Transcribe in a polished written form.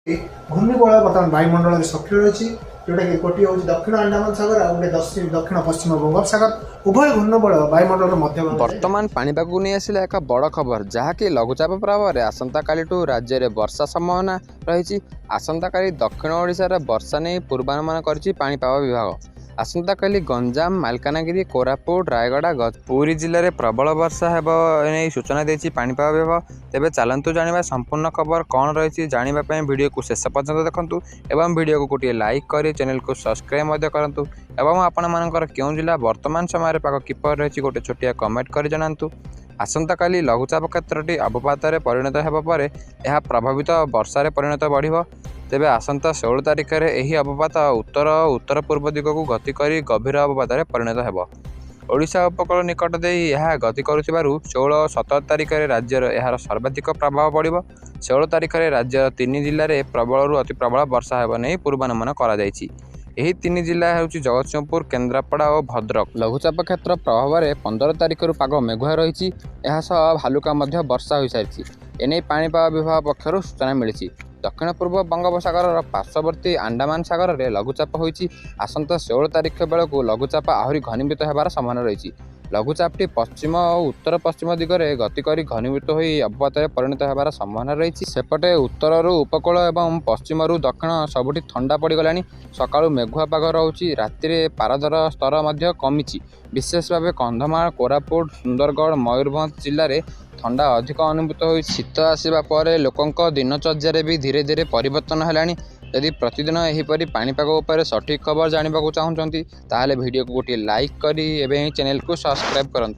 ଘୂର୍ଣ୍ଣିବଳୟ ବର୍ତ୍ତମାନ ବାୟୁମଣ୍ଡଳରେ ସକ୍ରିୟ ରହିଛି, ଯେଉଁଟାକି ଗୋଟିଏ ହେଉଛି ଦକ୍ଷିଣ ଆଣ୍ଡାମାନ ସାଗର ଆଉ ଗୋଟେ ଦକ୍ଷିଣ ପଶ୍ଚିମ ବଙ୍ଗୋପସାଗର। ଉଭୟ ଘୂର୍ଣ୍ଣିବଳୟ ବାୟୁମଣ୍ଡଳର ମଧ୍ୟଭାଗରେ। ବର୍ତ୍ତମାନ ପାଣିପାଗକୁ ନେଇ ଆସିଲା ଏକ ବଡ଼ ଖବର, ଯାହାକି ଲଘୁଚାପ ପ୍ରଭାବରେ ଆସନ୍ତାକାଲିଠୁ ରାଜ୍ୟରେ ବର୍ଷା ସମ୍ଭାବନା ରହିଛି। ଆସନ୍ତାକାଲି ଦକ୍ଷିଣ ଓଡ଼ିଶାରେ ବର୍ଷା ନେଇ ପୂର୍ବାନୁମାନ କରିଛି ପାଣିପାଗ ବିଭାଗ। ଆସନ୍ତାକାଲି ଗଞ୍ଜାମ, ମାଲକାନଗିରି, କୋରାପୁଟ, ରାୟଗଡ଼ା, ପୁରୀ ଜିଲ୍ଲାରେ ପ୍ରବଳ ବର୍ଷା ହେବ ନେଇ ସୂଚନା ଦେଇଛି ପାଣିପାଗ ବିଭାଗ। ତେବେ ଚାଲନ୍ତୁ ଜାଣିବା ସମ୍ପୂର୍ଣ୍ଣ ଖବର କ'ଣ ରହିଛି। ଜାଣିବା ପାଇଁ ଭିଡ଼ିଓକୁ ଶେଷ ପର୍ଯ୍ୟନ୍ତ ଦେଖନ୍ତୁ ଏବଂ ଭିଡ଼ିଓକୁ ଗୋଟିଏ ଲାଇକ୍ କରି ଚ୍ୟାନେଲକୁ ସବସ୍କ୍ରାଇବ୍ ମଧ୍ୟ କରନ୍ତୁ ଏବଂ ଆପଣମାନଙ୍କର କେଉଁ ଜିଲ୍ଲା ବର୍ତ୍ତମାନ ସମୟରେ ପାଗ କିପରି ରହିଛି, ଗୋଟେ ଛୋଟିଆ କମେଣ୍ଟ କରି ଜଣାନ୍ତୁ। ଆସନ୍ତାକାଲି ଲଘୁଚାପ କ୍ଷେତ୍ରଟି ଅବପାତରେ ପରିଣତ ହେବ ପରେ ଏହା ପ୍ରଭାବିତ ବର୍ଷାରେ ପରିଣତ ବଢ଼ିବ। ତେବେ ଆସନ୍ତା 16 ତାରିଖରେ ଏହି ଅବପାତ ଉତ୍ତର ଓ ଉତ୍ତର ପୂର୍ବ ଦିଗକୁ ଗତି କରି ଗଭୀର ଅବପାତରେ ପରିଣତ ହେବ। ଓଡ଼ିଶା ଉପକୂଳ ନିକଟ ଦେଇ ଏହା ଗତି କରୁଥିବାରୁ 16 ଓ 17 ତାରିଖରେ ରାଜ୍ୟର ଏହାର ସର୍ବାଧିକ ପ୍ରଭାବ ପଡ଼ିବ। 16 ତାରିଖରେ ରାଜ୍ୟର 3 ଜିଲ୍ଲାରେ ପ୍ରବଳରୁ ଅତି ପ୍ରବଳ ବର୍ଷା ହେବ ନେଇ ପୂର୍ବାନୁମାନ କରାଯାଇଛି। ଏହି 3 ଜିଲ୍ଲା ହେଉଛି ଜଗତସିଂହପୁର, କେନ୍ଦ୍ରାପଡ଼ା ଓ ଭଦ୍ରକ। ଲଘୁଚାପ କ୍ଷେତ୍ର ପ୍ରଭାବରେ 15 ତାରିଖରୁ ପାଗ ମେଘୁଆ ରହିଛି। ଏହା ସହ ହାଲୁକା ମଧ୍ୟ ବର୍ଷା ହୋଇସାରିଛି। ଏନେଇ ପାଣିପାଗ ବିଭାଗ ପକ୍ଷରୁ ସୂଚନା ମିଳିଛି। ଦକ୍ଷିଣ ପୂର୍ବ ବଙ୍ଗୋପସାଗରର ପାର୍ଶ୍ୱବର୍ତ୍ତୀ ଆଣ୍ଡାମାନ ସାଗରରେ ଲଘୁଚାପ ହୋଇଛି। ଆସନ୍ତା 16 ତାରିଖ ବେଳକୁ ଲଘୁଚାପ ଆହୁରି ଘନୀଭୂତ ହେବାର ସମ୍ଭାବନା ରହିଛି। ଲଘୁଚାପଟି ପଶ୍ଚିମ ଓ ଉତ୍ତର ପଶ୍ଚିମ ଦିଗରେ ଗତି କରି ଘନୀଭୂତ ହୋଇ ଅବପାତରେ ପରିଣତ ହେବାର ସମ୍ଭାବନା ରହିଛି। ସେପଟେ ଉତ୍ତରରୁ ଉପକୂଳ ଏବଂ ପଶ୍ଚିମରୁ ଦକ୍ଷିଣ ସବୁଠି ଥଣ୍ଡା ପଡ଼ିଗଲାଣି। ସକାଳୁ ମେଘୁଆ ପାଗ ରହୁଛି। ରାତିରେ ପାରଦର ସ୍ତର ମଧ୍ୟ କମିଛି। ବିଶେଷ ଭାବେ କନ୍ଧମାଳ, କୋରାପୁଟ, ସୁନ୍ଦରଗଡ଼, ମୟୂରଭଞ୍ଜ ଜିଲ୍ଲାରେ ଥଣ୍ଡା ଅଧିକ ଅନୁଭୂତ ହୋଇଛି। ଶୀତ ଆସିବା ପରେ ଲୋକଙ୍କ ଦିନଚର୍ଯ୍ୟାରେ ବି ଧୀରେ ଧୀରେ ପରିବର୍ତ୍ତନ ହେଲାଣି। ଯଦି ପ୍ରତିଦିନ ଏହିପରି ପାଣିପାଗ ଉପରେ ସଠିକ୍ ଖବର ଜାଣିବାକୁ ଚାହୁଁଛନ୍ତି, ତାହେଲେ ଭିଡ଼ିଓକୁ ଗୋଟିଏ ଲାଇକ୍ କରି ଏବେ ହିଁ ଚ୍ୟାନେଲକୁ ସବସ୍କ୍ରାଇବ୍ କରନ୍ତୁ।